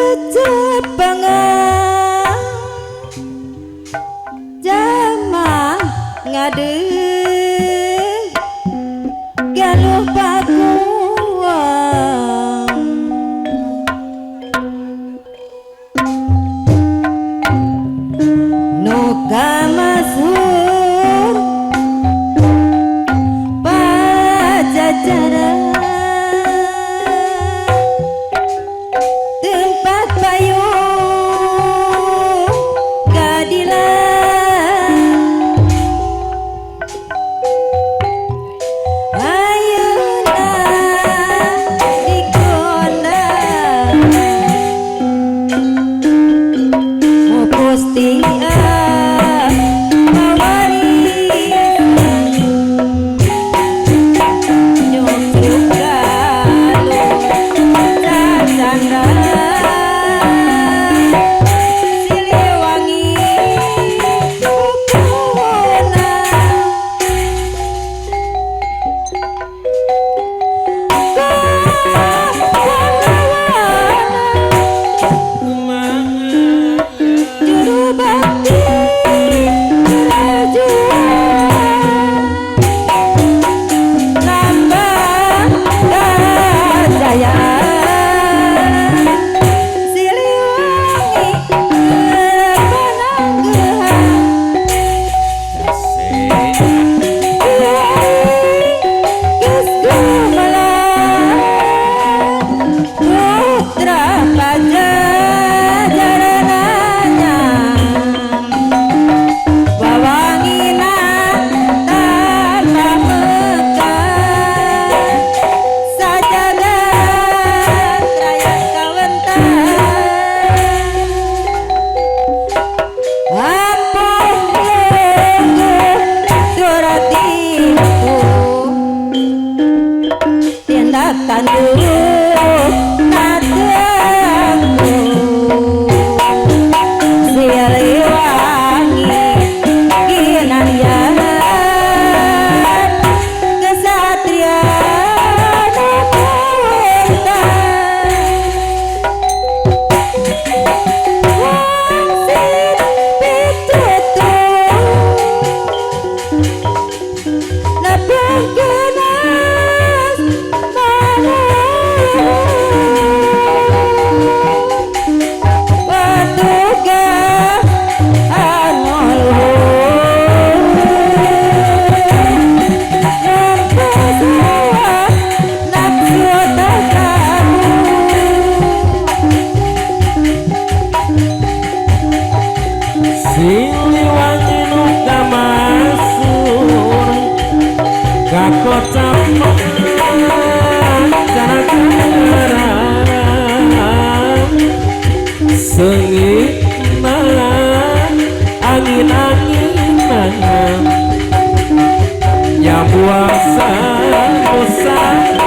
Cecengan jamang ngadeg galuh pakuang nu kamasur Pajajaran tempat payung keadilan ayeuna dikondang Gusti mawarisan nyucuk galuh cacandra Siliwangi pupuna kawana juru bakti rajuan lambang kejayaan Siliwangi kepananggehan geus gumelar putra Pajajaran anyar wawangina tambah mekar sajagat raya kawentar ampuh lungguh suratiku tindak tanduk tatengku Siliwangi kinaryan kesatria kawentar wangsit pitutur nepangkeun asmana patuga anu luhur nempo hawa nafsu takabur. Siliwangi nu kamasur kakocap Pajajaran seungitna angin-anginan nyambuang sanusana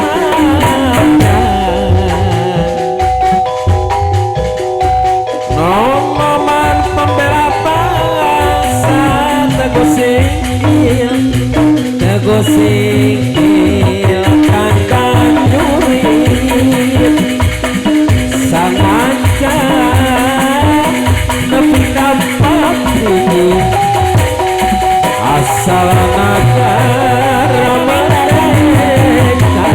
nomoman pembela bangsa teguh singkil teguh singkil kangkang nyurit sangaja nepi ka pati asal nagara merdeka.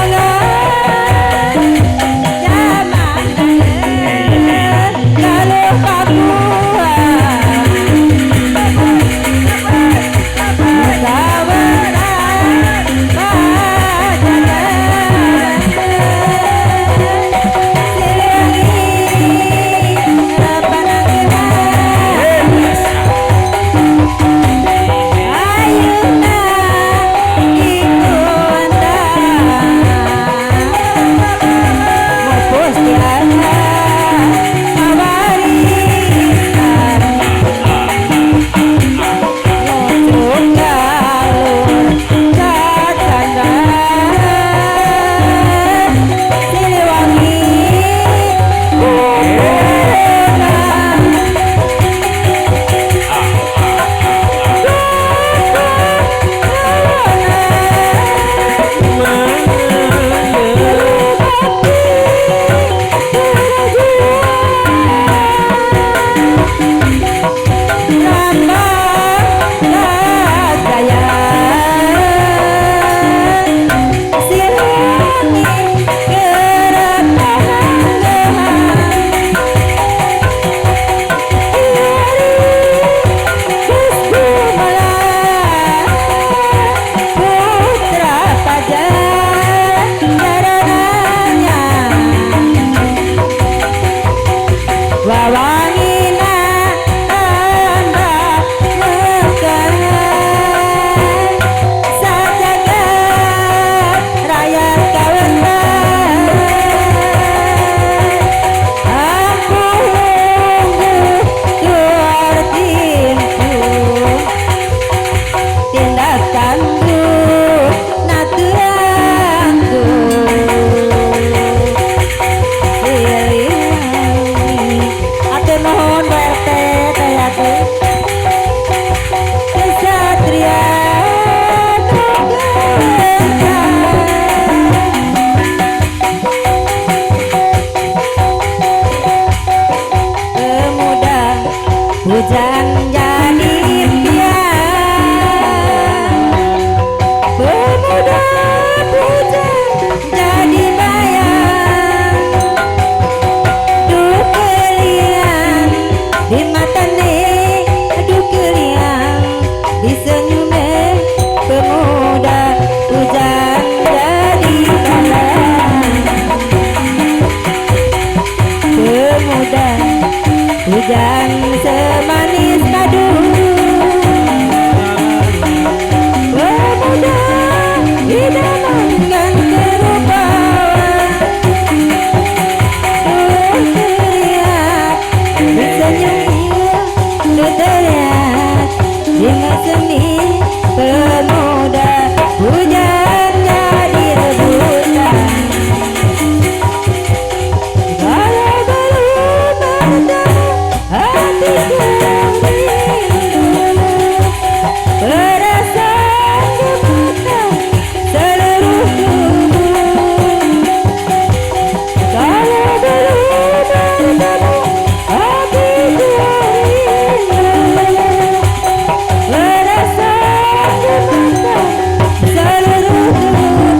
Kacepangan jaman galuh Papua. Pemuda puja jadi bayang duh keliang di matane duh keliang di senyume pemuda hujan jadi bayang pemuda hujan semanis madu pemuda idaman kerupawan duh teriak senyum duh teriak dengan seni pemuda hujan jadi rebutan kalau belum bertemu hatiku rindu perasaan gemetar seluruh tubuh kalau belum bertemu hatiku rindu perasaan gemetar seluruh tubuh.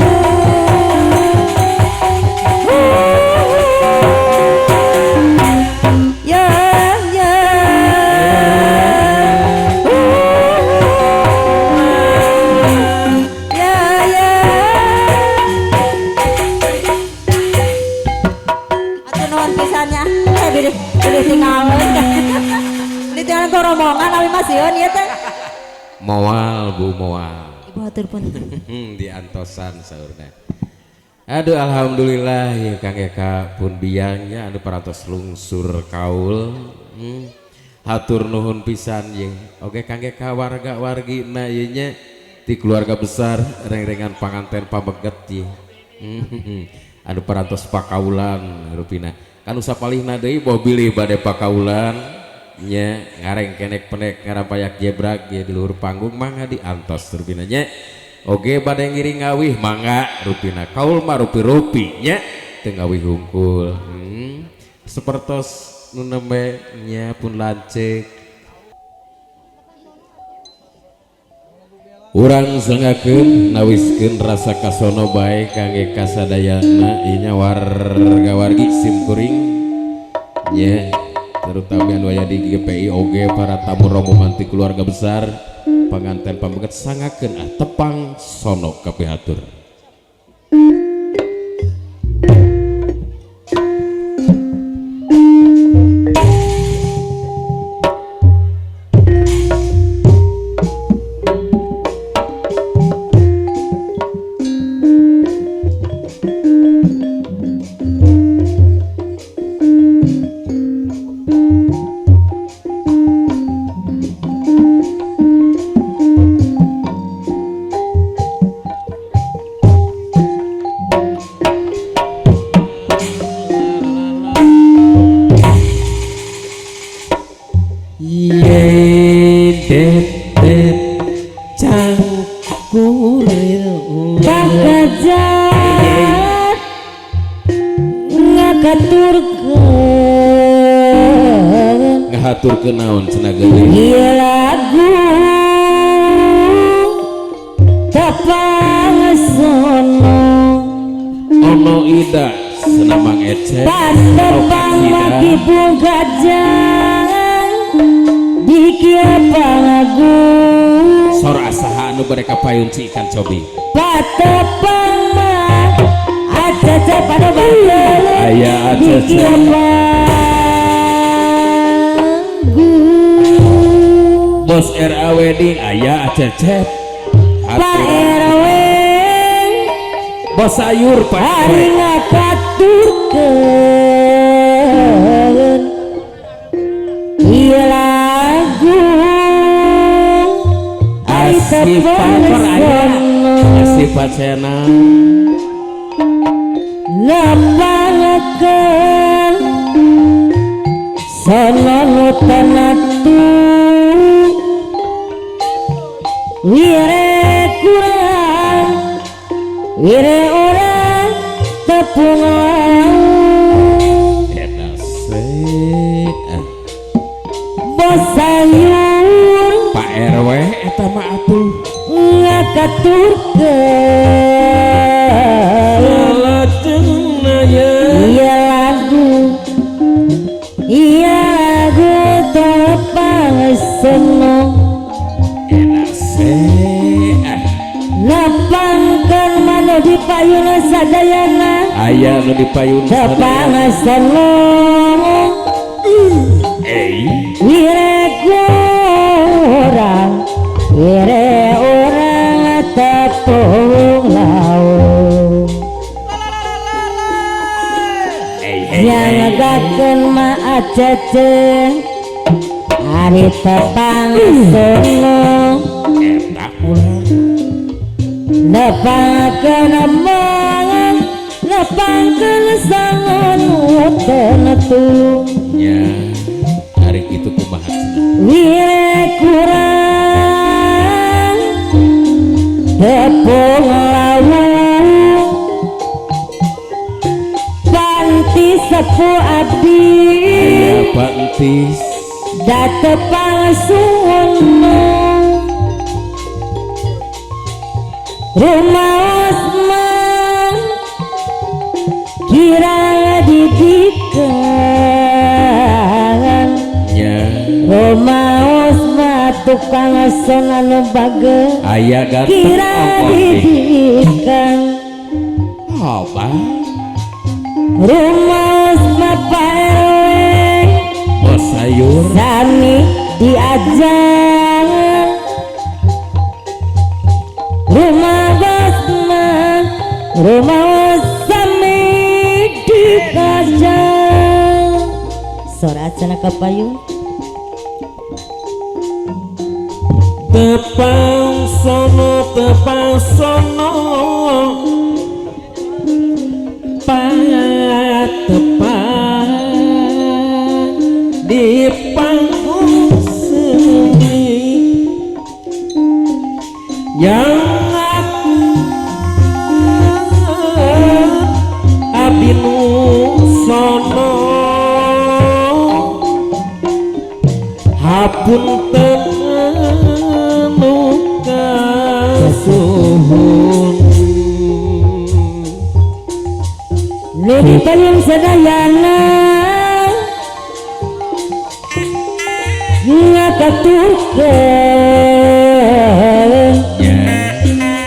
Ya ya ya ya. Atuh nuhun pisannya. Bilih bilih tinggalin. Bilih tinggalin ke rombongan abi mah sieun ieu teh. Moal Bu moal. Ibu hatur punten. Diantosan saurna. Aduh alhamdulillah ya Kang Eka pun biangnya anu parantos lungsur kaul. Hatur nuhun pisan ye. Oke Kang Eka warga-wargi na ieu nya ti keluarga besar reng-rengan panganten pameget ye. Anu parantos pakaulan rupina. Kanu sapalihna deui boh bilih bade pakaulan nya ngareng kenek penek ngarampayak jebrak ye di luhur panggung mangga diantos rupina nya. Oge bade ngiring ngawih mangga rupina kaul mah rupi-rupi nya teu ngawih hungkul. Sepertos nu nembe nya pun lanceuk. Urang sangakeun nawiskeun rasa kasono bae kangge kasadayana ieu nya warga-wargi simkuring nya terutama anu aya di GPI oge para tamu rombongan ti keluarga besar panganten pameget sangakeun ah tepang sono kapihatur. Pakajat ngakaturkeun Ngahaturkeun naon cenah geuning ieu lagu tepang sono Ono ida senamang ecek patepang maki bungkajang dikira pangagung Sor asaha anu bade kapayun ci ikan cobi patepang mah acece pada bantele Aya acece. dikira panggung Bos RA wedding aya acecep Pak RW Bos sayur Pak hari RW ngakaturkeun ieu lagu ari Asif tepang Piper aya sono Asif Pacena nepangakeun sono nu tanatu wire kurang wire urang tepung Eta se bos sayur Pak RW eta mah atuh ngakaturkeun nu di payun sadayana. Aya nu di payun sadayana. Tepang wire orang tepung laut. Yang gaken ma acece hari tepang sono. Nepangkeun mangan, nepangkeun sangon tentu. Ya, hari itu kumaha cenah. Wire kurang tepung laut. Panti sepuh abdi. Aya pantis. Datepang suwono. Rumah Osman kira didikan. Ya. Rumah Osman tukang sono anu bage. Aya ganteng kira didikan. Apa? Rumah Osman Pak RW bos sayur sami diajar. Rumah Basma, rumah sami dikajang. Sora cenah ka payun. Tepang sono, tepang sono, patepang di panggung seni yang abdi nu sono hapunten nu kasuhun. Nu di payun sadayana ngakaturkeun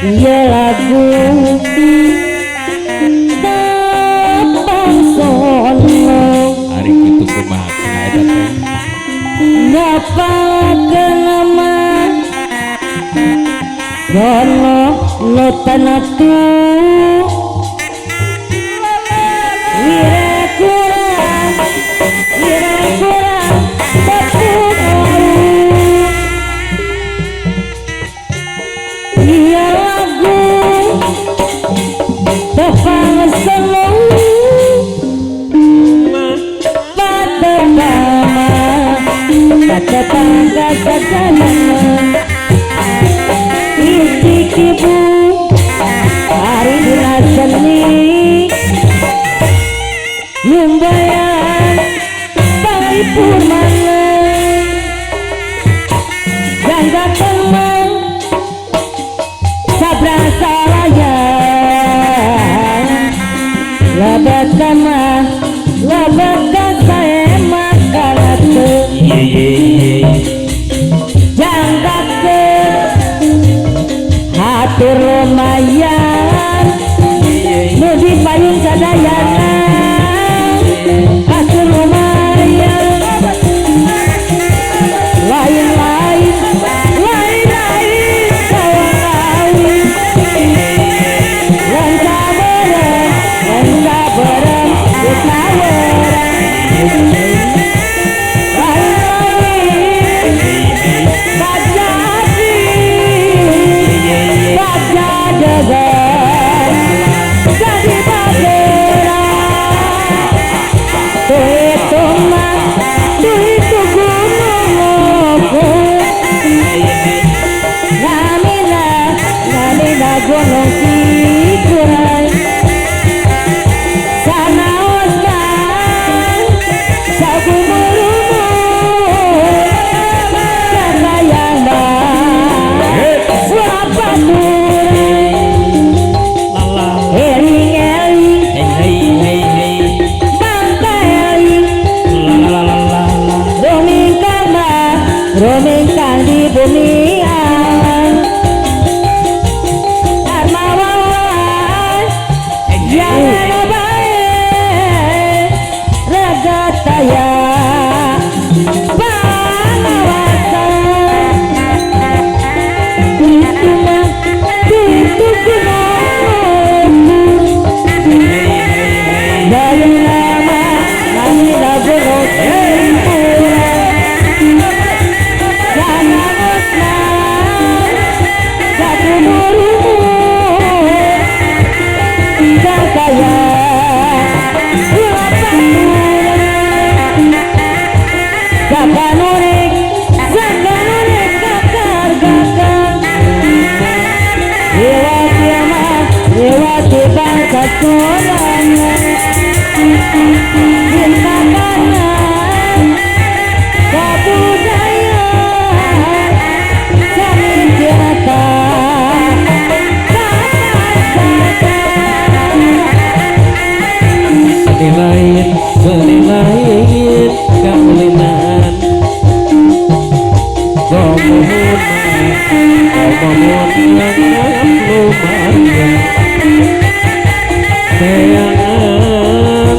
ieu lagu tepang sono. Ari kitu kumaha cenah eta teh? Ngapakeun mah sono nu tanatu. Wire kurang, wire kurang tepung laut. Ieu lagu tepang sono patepang kasadayana. Icik ibu ari dina seni nyumbayan panglipur mana jangga tenang sabrasa layang lebet kamah lebet ka sae makalate. Jangga ke hatur lumayan nu di payun sadayana. Hatur lumayan lain-lain lain-lain kawan-kawan. Lenca berem utawereng. Lain-lain Bupati bangsa sorangan Bintangana kabudayaan sami tiata seni lain kaulinan gomohuna lumayan neangan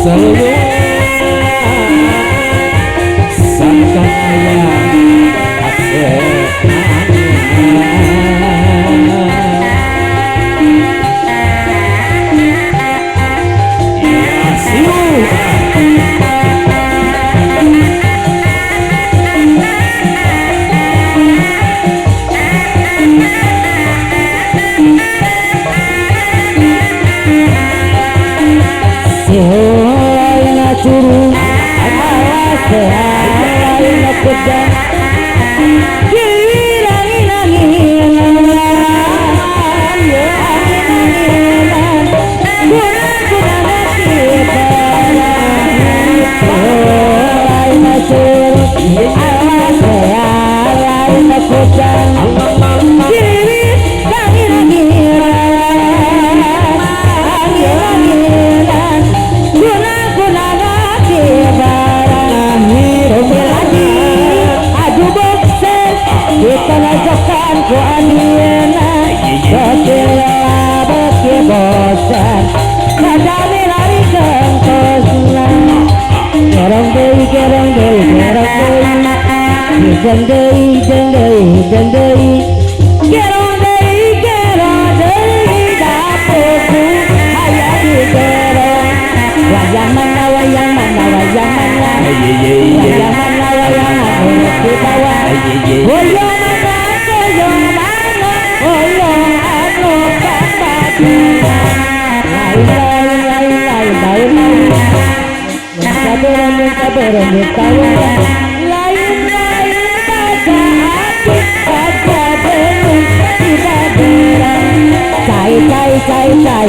saluyuan sakaya aseangan.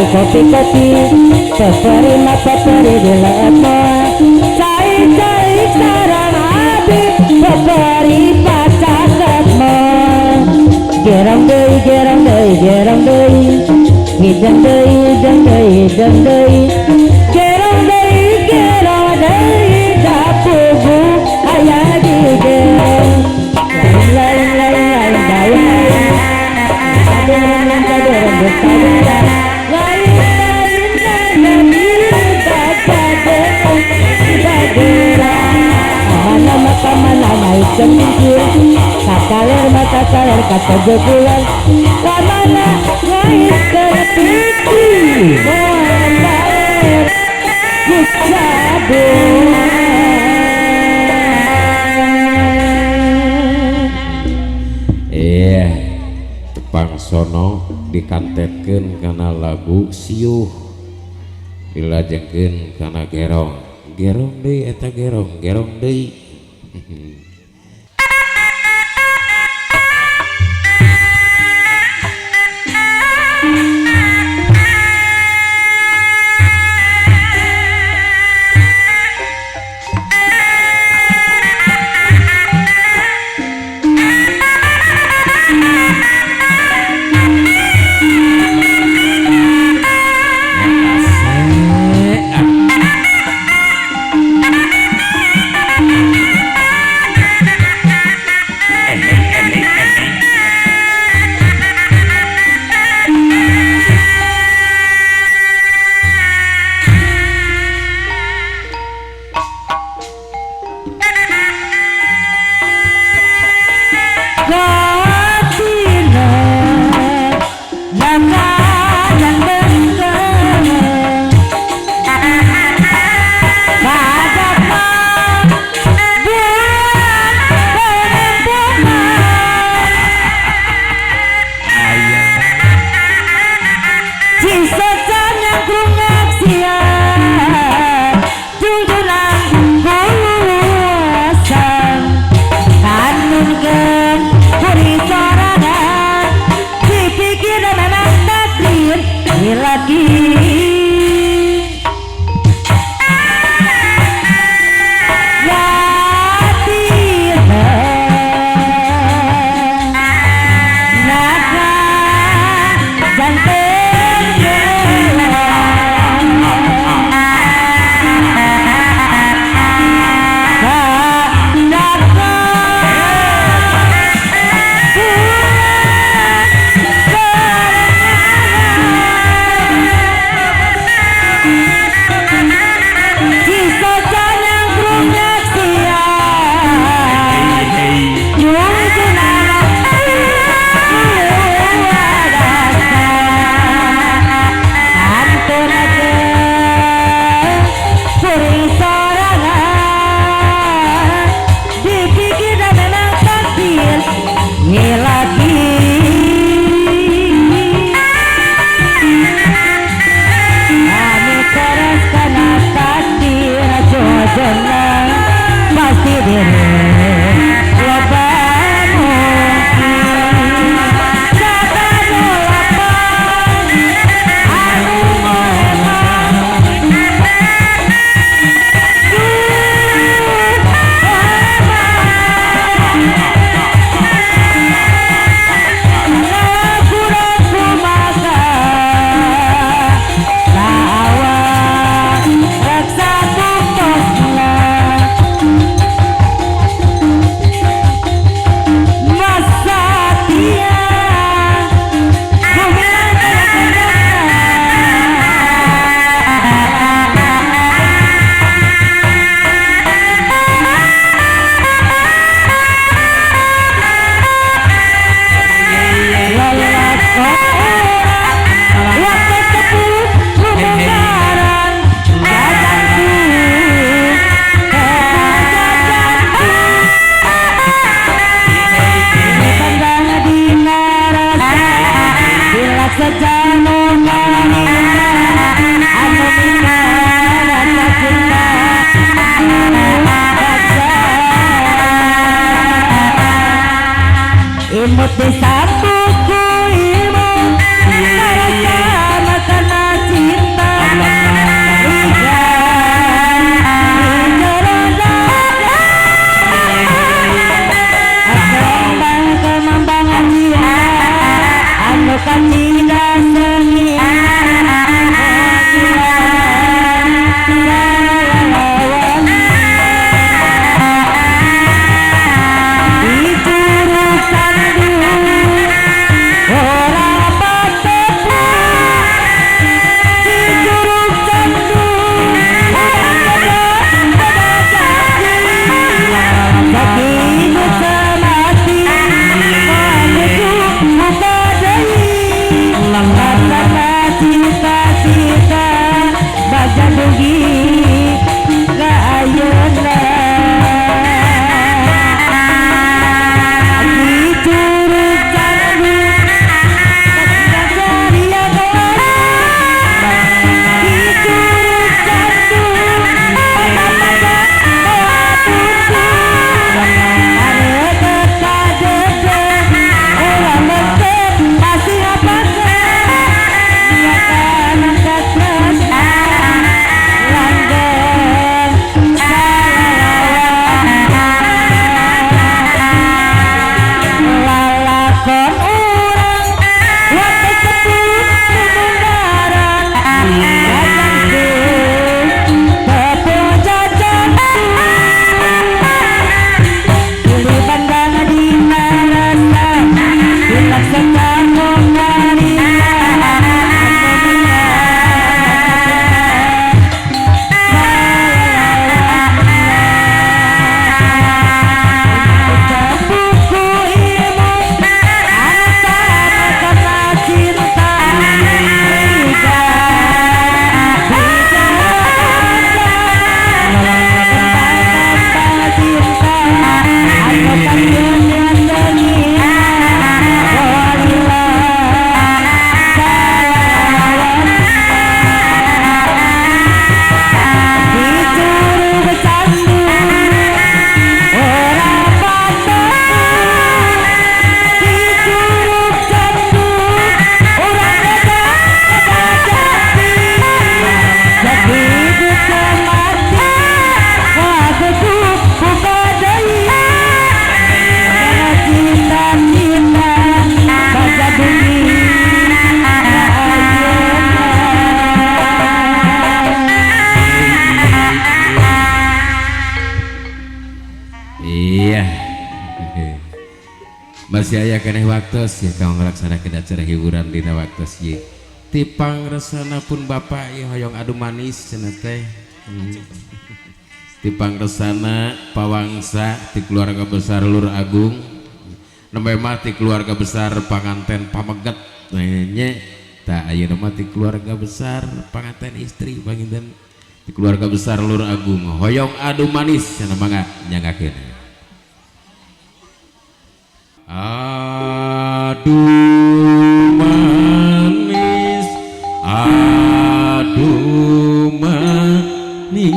Kopi-kopi peperi ma peperi di lepo cai cai sarang abi peperi pacasetmo gerong deui gerong deui gerong deui hidang deui hidang deui hidang deui gerong deui gerong deui dapugu aya di gerong lain lain lain lain lain lain kakaler mata kaler kata jebulan kamana ngais terpiti moal Iya tepang sono dikantetkeun kana lagu siuh dilajengkeun kana gerong gerong deui eta gerong gerong deui. Laki-laki imut disapuku ilmu sama karena cinta kembang kemambangan jiwa anu kacida seni. Masih aya keneh waktos ya kang ngalaksanakeun acara hiburan dina waktos ieu. Ti pangresana pun bapak ieu hoyong adu manis cenah teh. Ti pangresana pawangsa ti keluarga besar Lur Agung. Nembe mah ti keluarga besar panganten pameget. Nya tah ayeuna mah ti keluarga besar panganten istri panginten ti keluarga besar Lur Agung hoyong adu manis cenah mangga nyangakeun. Aduh manis, aduh manis.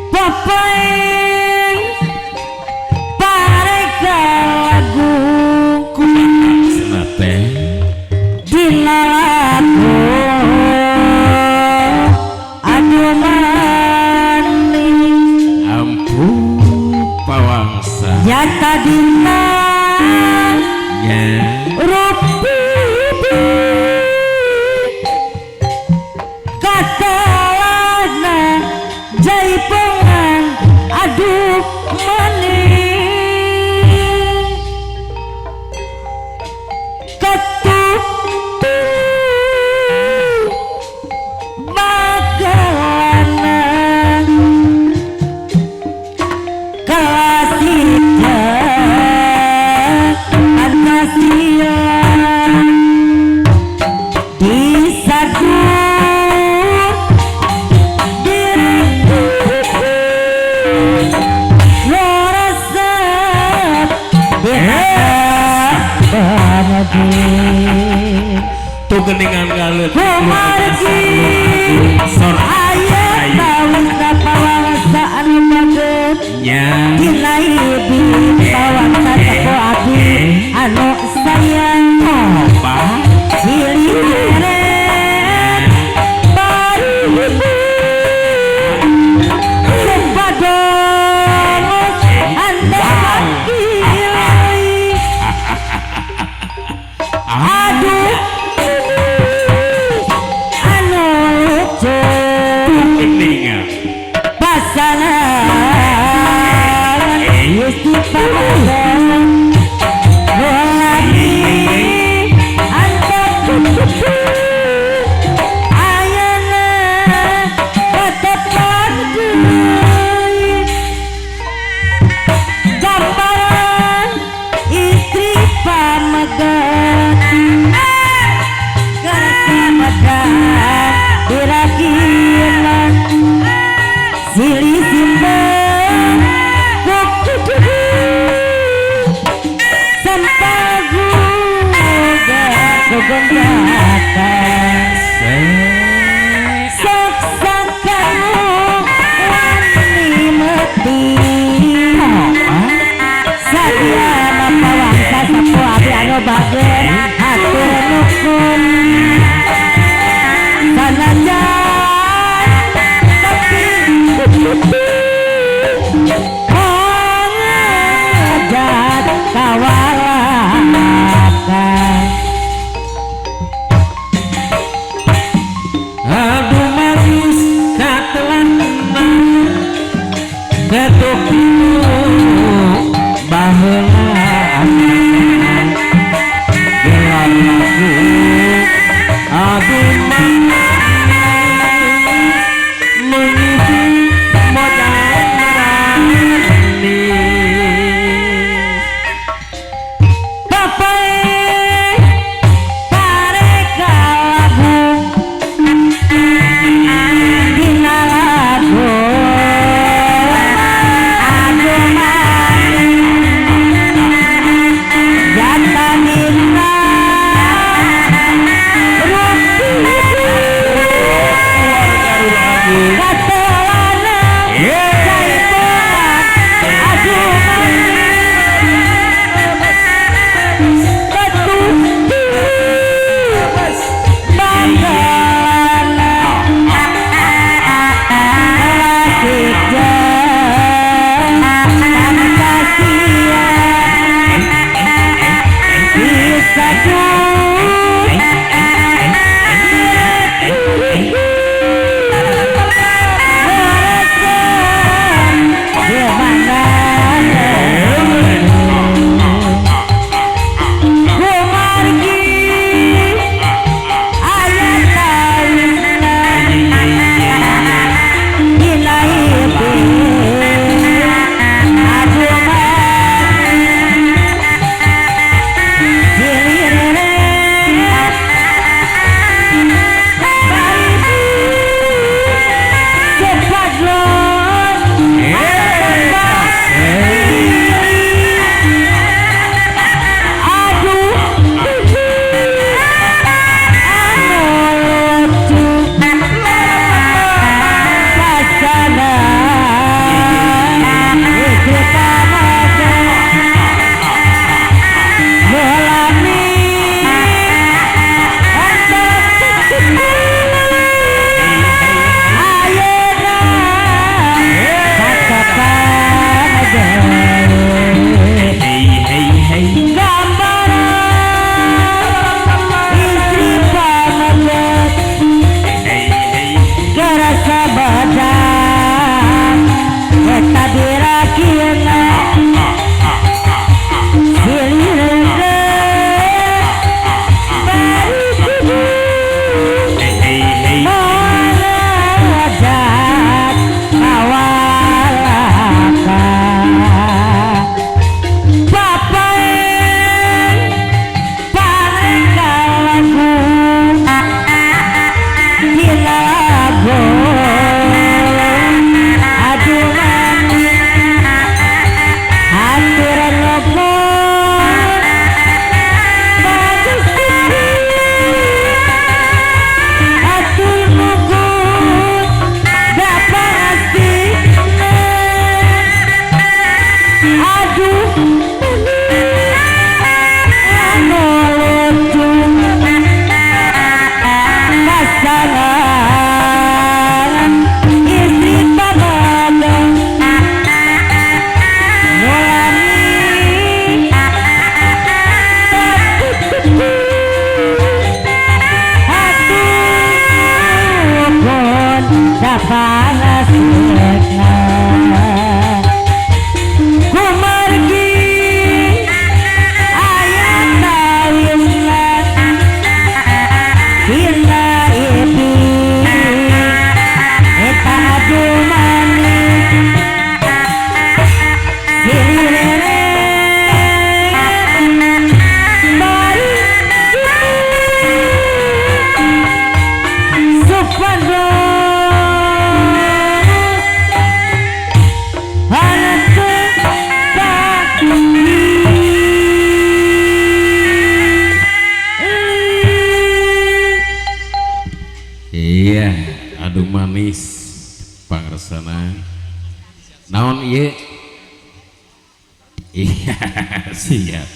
Bapak pareka lagu Cenah teh dina lagu anu manis ampun pawangsa nyata dina nya rupi katalana jaipongan aduh manis ketutu magalana kasida Pancasila disagu tuh geningan galet Kumargi sor aya tawisa pawangsa anu bagus nya dinaibi pawangsa teko abdi anu sayang bah silih baribu supados anda wakilai aduh anu lucu geningan pasangan Gusti Pamangan lagi antar ayana tetepan deui gambaran istri pamegat kerasa dirakilan silih simbang sampaguga gogondakan sok sakamu wani meti sadia pawangsa sapu abdi anu bager hatur nuhun sanajan tapi ngajak kawalakan. Aduh manis katelana ketuk baheula gelar lagu aduh manis mengisi modal manis. Bapak pareka lagu dina lagu Pangasekna kumargi aya tawisna dina ipi eta adu manis silirere bari supados Iya, aduh manis pangresana. Naon ieu? Iya, siap.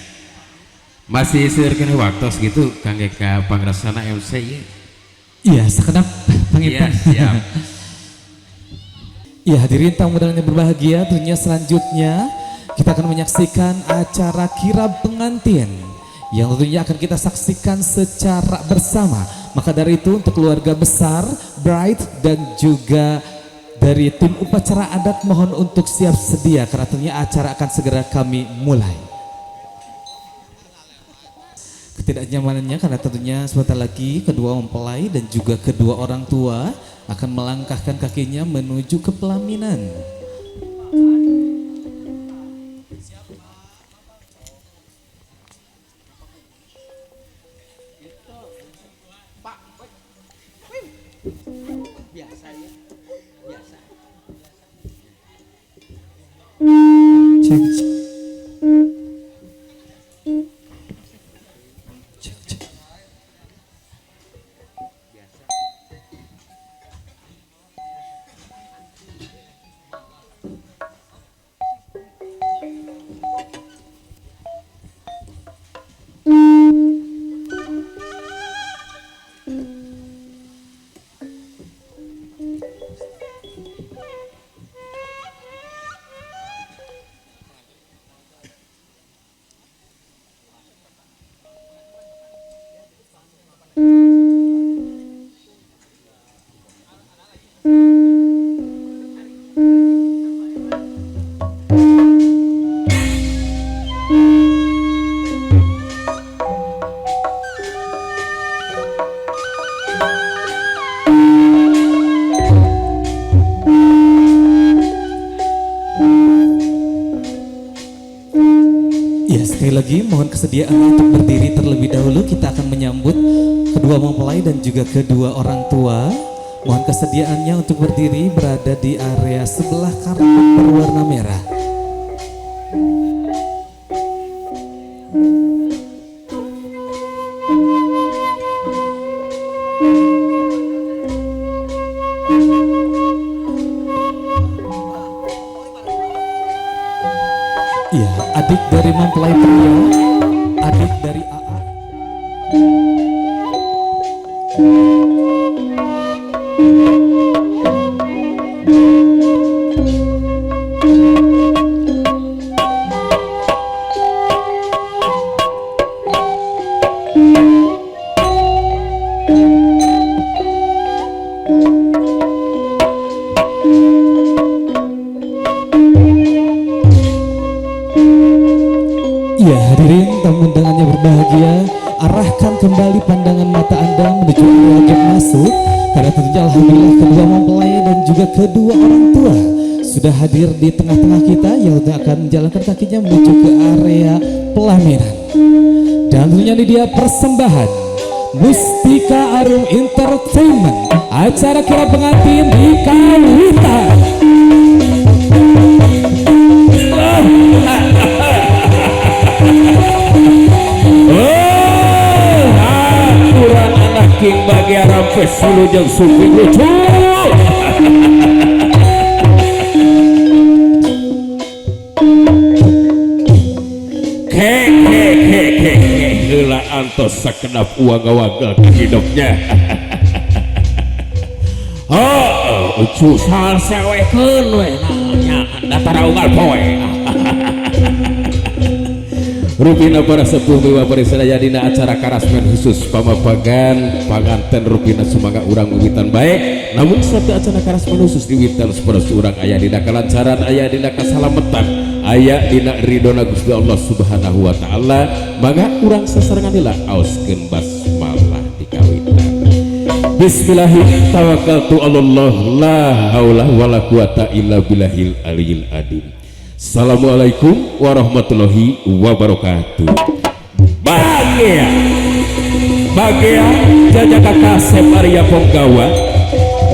Masih seueur keneh waktos gitu kangge ka pangresana MC ieu. Iya, sekedap Iya, panginten. siap. Iya, hadirin tamu undangan yang berbahagia, tentunya selanjutnya kita akan menyaksikan acara kirab pengantin yang tentunya akan kita saksikan secara bersama. Maka dari itu untuk keluarga besar, bride dan juga dari tim upacara adat mohon untuk siap sedia karena tentunya acara akan segera kami mulai. Ketidaknyamanannya karena tentunya sebentar lagi kedua mempelai dan juga kedua orang tua akan melangkahkan kakinya menuju ke pelaminan. Cek, cek. Cek, cek. Ya, sekali lagi mohon kesediaan untuk berdiri terlebih dahulu. Kita akan menyambut kedua mempelai dan juga kedua orang tua. Mohon kesediaannya untuk berdiri berada di area sebelah karpet berwarna merah. Ya, adik dari mempelai pria, adik dari AA. Ya, hadirin tamu undangannya berbahagia, arahkan kembali pandangan mata Anda menuju area gate masuk karena tentunya alhamdulillah kedua mempelai dan juga kedua orang tua sudah hadir di tengah-tengah kita yang akan menjalankan kakinya menuju ke area pelaminan. Dan tentunya ini dia persembahan Mustika Arum Entertainment, acara kirab pengantin di Kawitan. Oh, aturan anak king bagi rampes sulu jeung supi lucu. Ke ke ke ke ke heula antos sakedap uang-uang hidupnya. Oh, ucu salsewekeun we nya datara unggal poe. Rupina para sepuh miwa sadaya dina acara karasmen khusus pamapagan panganten rupina sumangga urang wiwitan bae. Namun suatu acara karasmen khusus diwitan supaya urang aya dina kalancaran, aya dina kasalametan, aya dina ridona Gusti Allah Subhanahu wa taala. Mangga urang sasarengan heula aoskeun basmalah dikawitan. Bismillahirrahmanirrahim. Tawakkaltu 'alallah la haula wala quwata illa billahil aliyil adim. Assalamualaikum warahmatullahi wabarakatuh. Bagea Bagea jajaka kasep Arya Ponggawa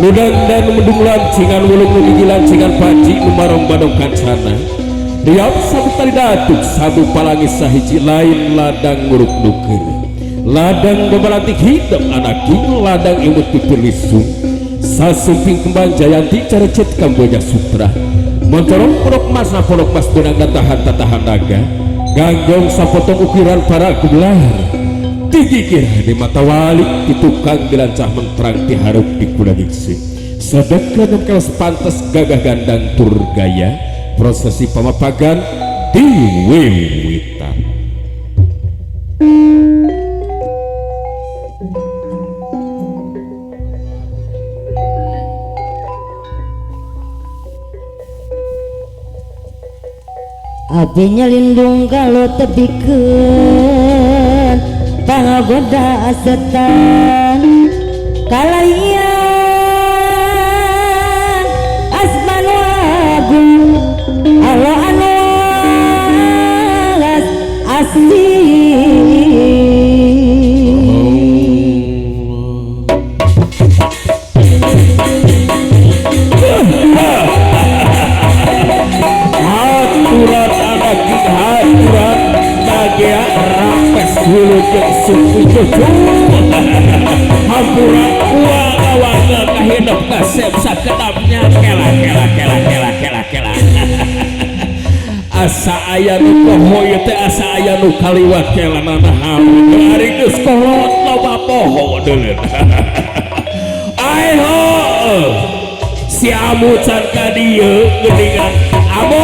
nu dandan mendung lancingan wulung nu gigi lancingan panji nu marong badong kancana riap sabu tali datuk sabu palangis sahiji lain ladang nguruk nuker ladang babalantik hidup anak ladang imut pipir lisung sasumping kembang jayanti carecet kamboja sutra moncorong porok mas na porok mas benang dan tahan tatahan naga ganggong sapotong ukiran para gelar digikir di mata wali di tukang dilancah menterang diharap di kuda diksi sedek kelas pantas gagah gandang tur gaya prosesi pamapagan diwiwitan. Abinya lindung kalau tebikeun pangagoda setan kalayan asmanu agung Allah anu asih. Hampura waga-waga kahidup kasep sakedapnya kela kela kela kela kela kela asa aya nu poho ieu teh asa aya nu kaliwat kela nanahaon ari geus kolot loba poho deuleun ae ho si amu can ka dieu geuningan amu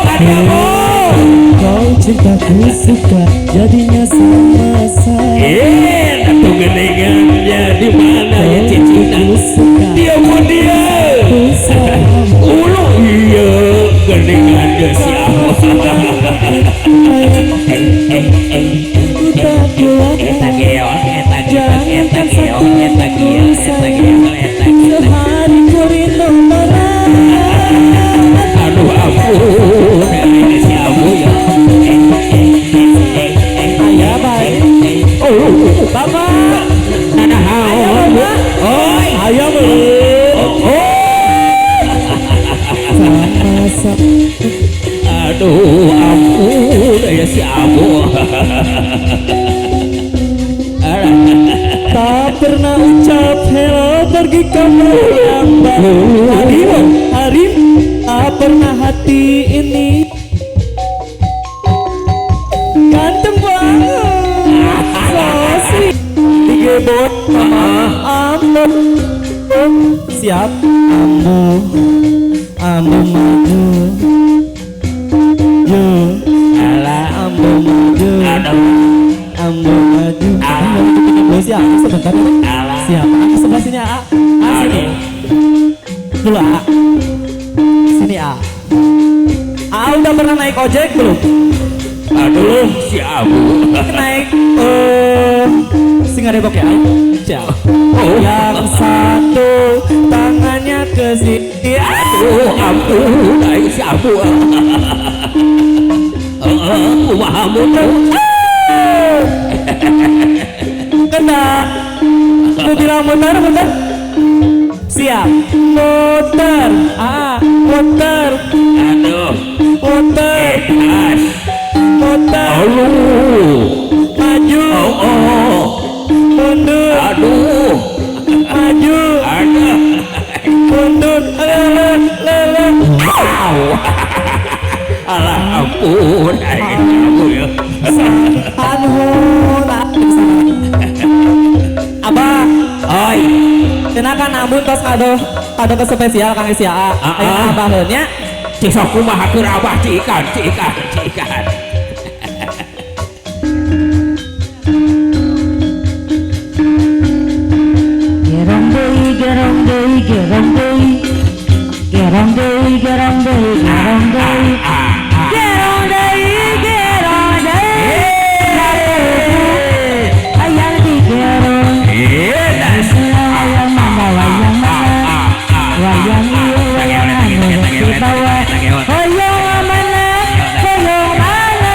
ka dieu amu. Kau cintaku suka jadinya sama-sama. Atuh geningannya di mana ya cicina? Dia pun dia. Ulu iya geningannya siapa? Eta geon, eta geon, eta geon, eta geon, eta geon, eta geon. Sehari ku rindu marah. Aduh ampun, ini si Abu ya. Ayah baik. Oh, bapak. Nanahaon. Oi, ayah beli. Oh. Sama-sama. Aduh, ampun, ya si Abu. Tak pernah ucap hello pergi kamu yang baru. Harim, harim, tak pernah hati ini. Ganteng banget, so sweet. Digebot sama Ambu. Siap, Ambu, Ambu maju. Yo, alah, Ambu maju. Ambu maju. Siap, sebentar. Siap, aku sebelah sini A. A sini. Dulu A. Sini A. A udah pernah naik ojek belum? Aduh, si Abu. Naik Singarebok ya. Siap. Oh. Yang satu tangannya ke sini. Aduh, ampun, naik si Abu. Kumaha muter. Kena. Aku bilang muter, muter. Siap. Muter. Ah, muter. Aduh. Muter. Muter. Aduh. Maju. Oh, oh. Mundur. Aduh. Maju. Aduh. Mundur. Lele, lele. Alah ampun. Aduh ya. Aduh. Abah. Oi. Cenah kan amun tos kado kado ke spesial Kang Isya. Ayo abah nya. Cik sok kumaha keur abah cikan cikan cikan. Gerong deui gerong deui gerong deui gerong deui gerong deui hayang digerong wayang mana wayang mana wayang ieu wayang anu dibawa hoyong mana hoyong mana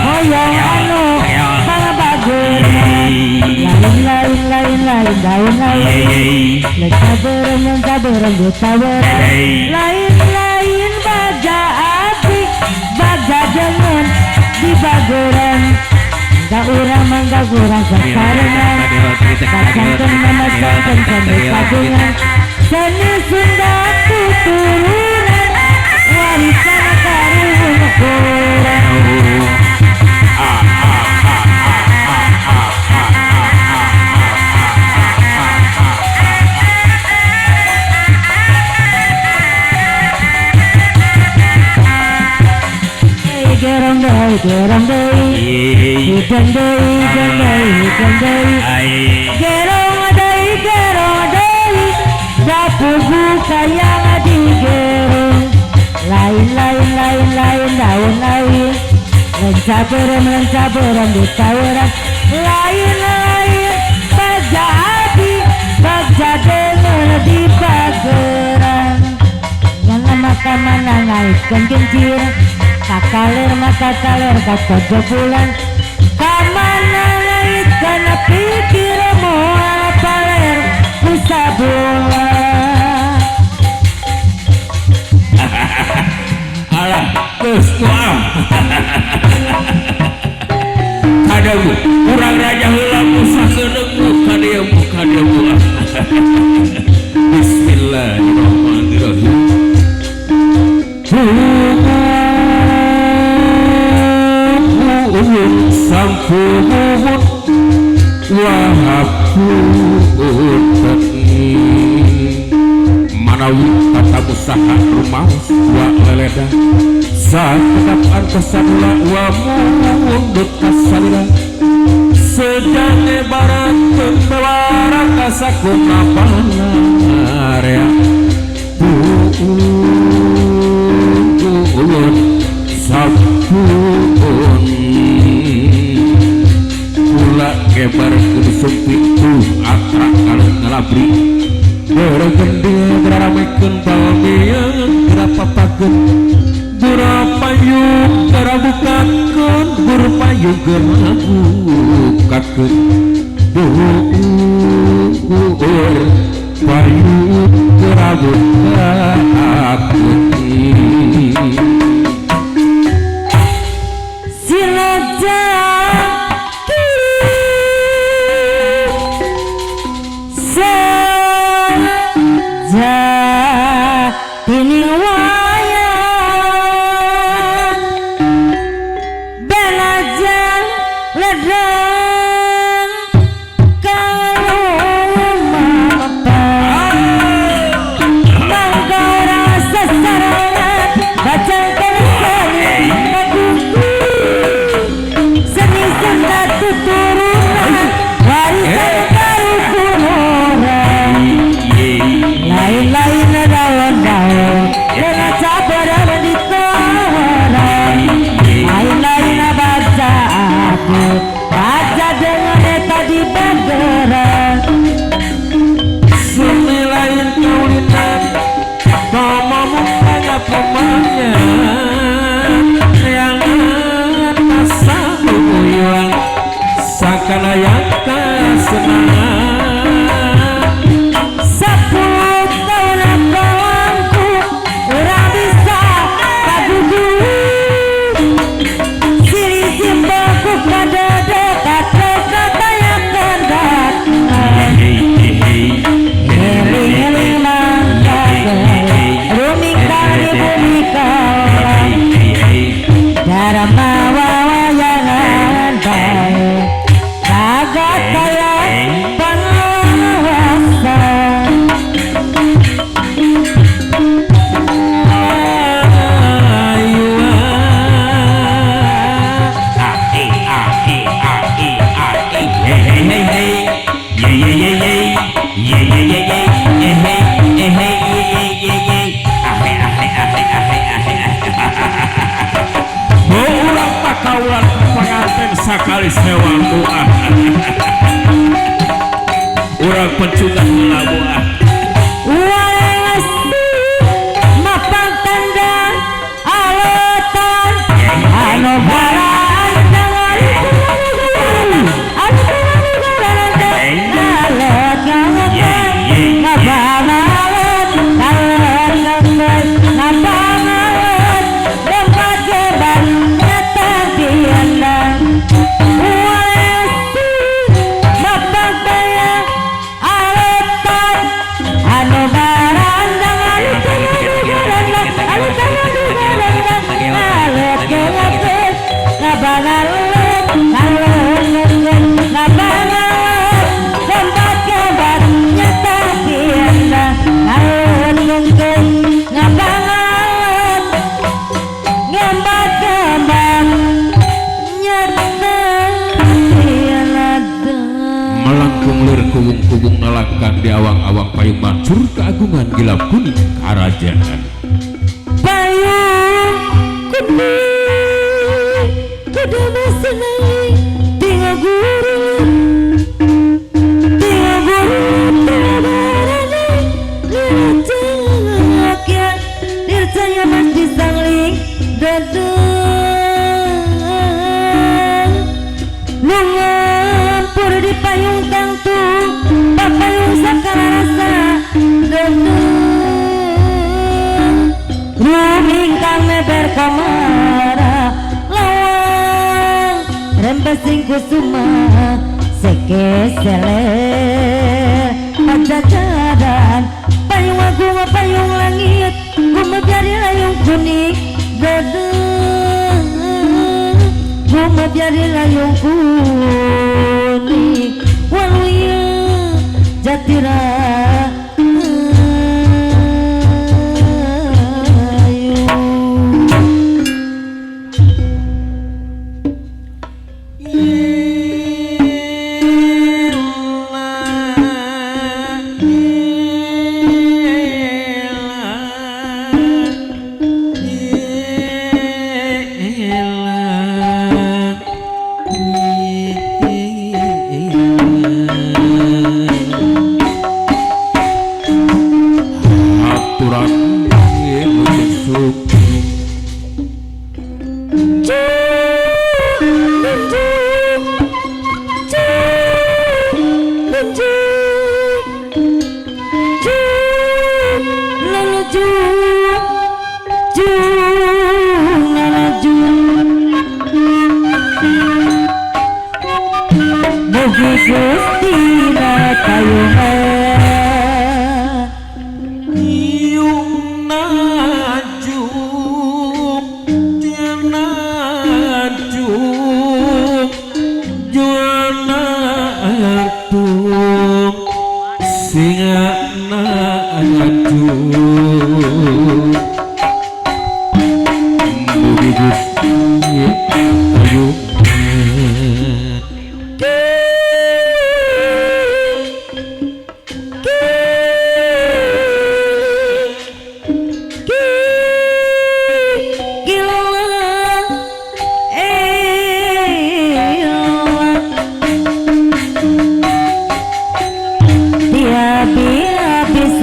hoyong anu pangabageurna lain lain lain lain daun lain lenca beureum ditaweran lain lain baja api baja jengan dibageran mangga urang mangga urang sasarengan kacangkeun mamacangkeun sambil pagungan seni Sunda tuturunan warisan karuhun urang. Gerong deui gerong deui hideng deui hideng deui hideng deui gerong deui gerong deui dapugu kayang digerong lain lain lain lain daun lain lenca beureum ditaweran lain lain baja api baja deungeun dibageran nyana maka mana naikkeun kincir kakaler maka kaler katojo bulan kamana lait kana pikir moal paler ku sabulan. Alah geus moal kadamu urang raja heula musakeuneu ka dieu mu ka dieu mu. Bismillahirrahmanirrahim. Sampun wahapunten manawi tatamu saha rumaos wa leleda sakedap antosanula wa mundut kasalira sejane baratun bewara kasakuna panarea puun sampun kula kebar kudu sumpi tuh atrak kalau ngalabri bergendil geramekeun balmian gerapapakeun burapayung gerabukakeun burpayung gerabukakeun buur payung gerabukakeun. Ye ye ye ye ye hey hey ye ye ye ye. Baris hewang doa. Urang pencungan labu ah. Walesi mapang tanda alotan anu barang Kubung-kubung nalangkan di awang-awang payung mancur keagungan gilap kuning kerajaan. Payung kuning kudu masenai tinggal guru tinggal guru tinggal lircaya lircaya mas disangling dadeng lungampur di payung tangtu payung sakara rasa dendeng rumingkang meber kamara lawang rembesing kusuma sekesele pajajaran payung agung payung langit gumebyari layung kuning dendeng gumebyari layung kuning waluya jatira ayu.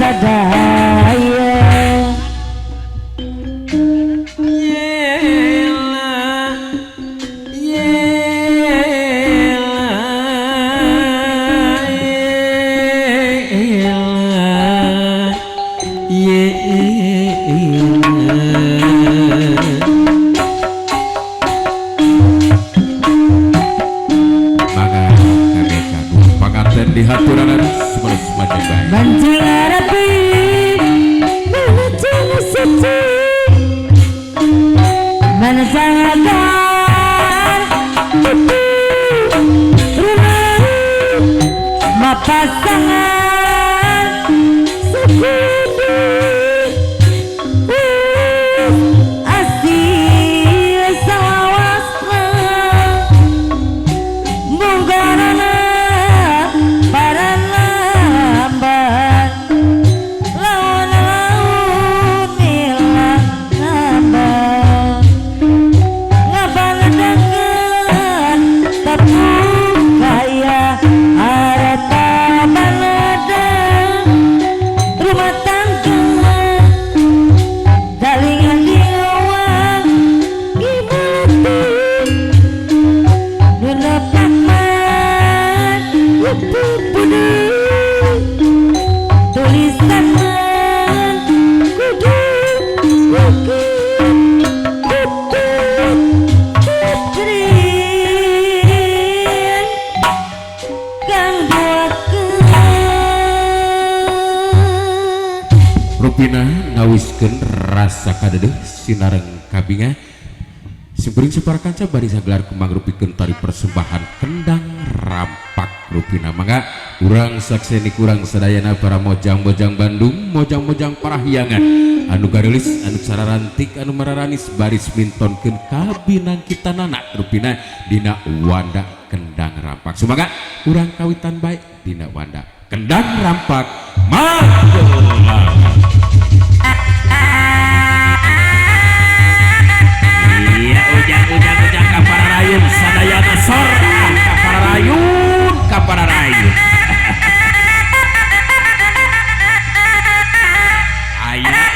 Sadaya. Rupina nawiskeun rasa kadedeh sinareng kabinga. Simkuring sapara kanca bari sagelar kembang rupikeun tari persembahan kendang rampak rupina. Mangga urang sakseni kurang sadayana para mojang-mojang Bandung, mojang-mojang Parahyangan anu garelis, anu sararantik, anu mararanis baris mintonkeun kabinang kita nana rupina dina wanda kendang rampak. Sumangga urang kawitan bae dina wanda kendang rampak. Mangga. Iya, ujang-ujang-ujang kapararayun sadayana sor kapararayun kapararayun. Aya.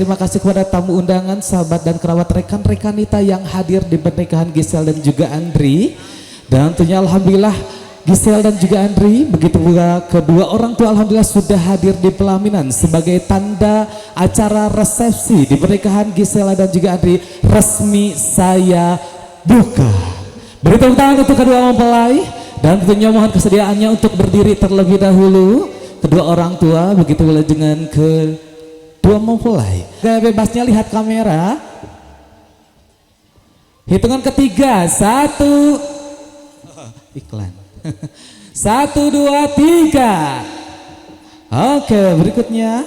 terima kasih kepada tamu undangan, sahabat dan kerabat, rekan-rekan kita yang hadir di pernikahan Gisel dan juga Andri. Dan tentunya alhamdulillah Gisel dan juga Andri, begitu pula kedua orang tua alhamdulillah sudah hadir di pelaminan sebagai tanda acara resepsi di pernikahan Gisela dan juga Andri resmi saya buka. Beri tepuk tangan untuk kedua mempelai dan tentunya mohon kesediaannya untuk berdiri terlebih dahulu kedua orang tua, begitu pula dengan kedua mempelai. Gaya bebasnya lihat kamera. Hitungan ketiga, satu, iklan. 1, 2, 3. Oke, berikutnya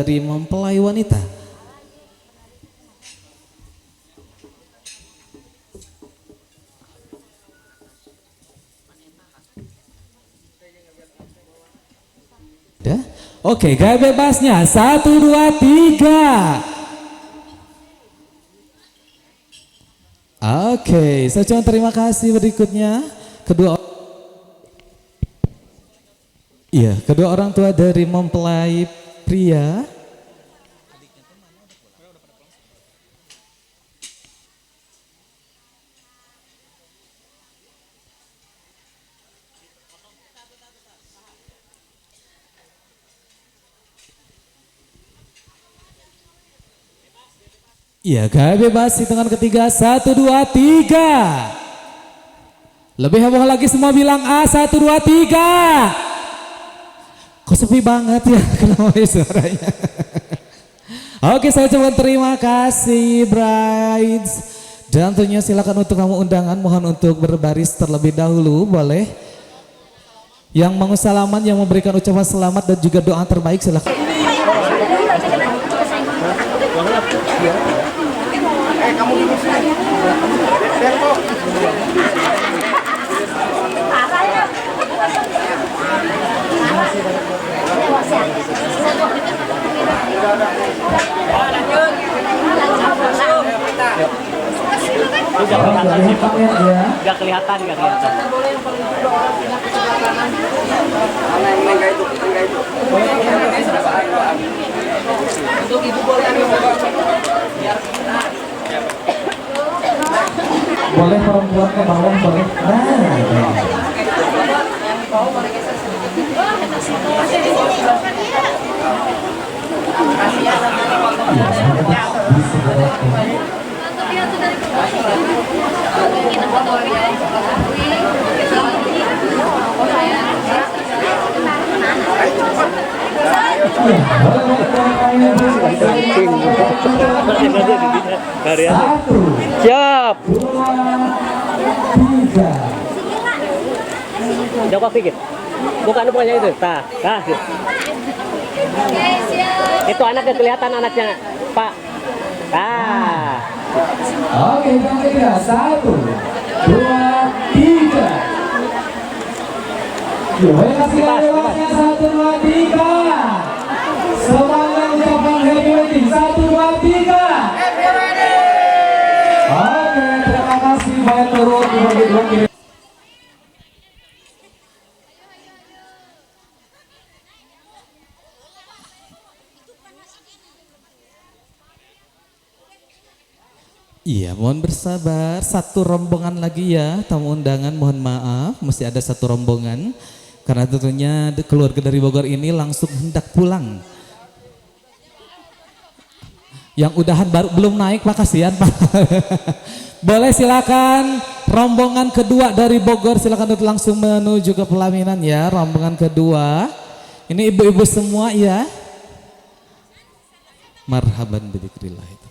dari mempelai wanita. Udah? Oke, gaya bebasnya 1, 2, 3. Oke, saya ucapkan terima kasih. Berikutnya kedua, iya, kedua orang tua dari mempelai pria. Iya, gaya bebas hitungan ketiga, 1, 2, 3. Lebih heboh lagi semua bilang A, 1, 2, 3. Kok sepi banget ya, kenapa ya suaranya? Oke, saya ucapkan terima kasih brides. Dan tentunya silakan untuk kamu undangan, mohon untuk berbaris terlebih dahulu, boleh. Yang mau salaman, yang memberikan ucapan selamat dan juga doa terbaik silakan. Gak kelihatan, gak kelihatan. Boleh perempuan ke bawah, boleh. Nah, Siap. 2, 3. Jawab sedikit. Bukan bukannya itu. Tah, tah. Itu anaknya kelihatan anaknya, Pak. Ah. Oke, ketiga. 1, 2, 3. Yuk, kasih lewatnya 1, 2, 3. Semangat ucapan happy wedding. 1, 2, 3. Happy wedding. Oke, terima kasih banyak turun dibagi. Iya, mohon bersabar. Satu rombongan lagi ya, tamu undangan mohon maaf, masih ada satu rombongan. Karena tentunya keluarga dari Bogor ini langsung hendak pulang. Yang udahan baru belum naik, Pak, kasihan Pak. Boleh silakan rombongan kedua dari Bogor silakan untuk langsung menuju ke pelaminan ya, rombongan kedua. Ini ibu-ibu semua ya. Marhaban bidzikrillah itu.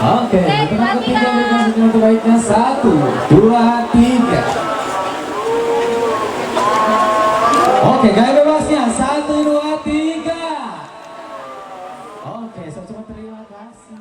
Oke, hitungan ketiga berikan senyuman terbaiknya. 1, 2, 3. Oke, gaya bebasnya. 1, 2, 3. Oke, saya ucapkan terima kasih.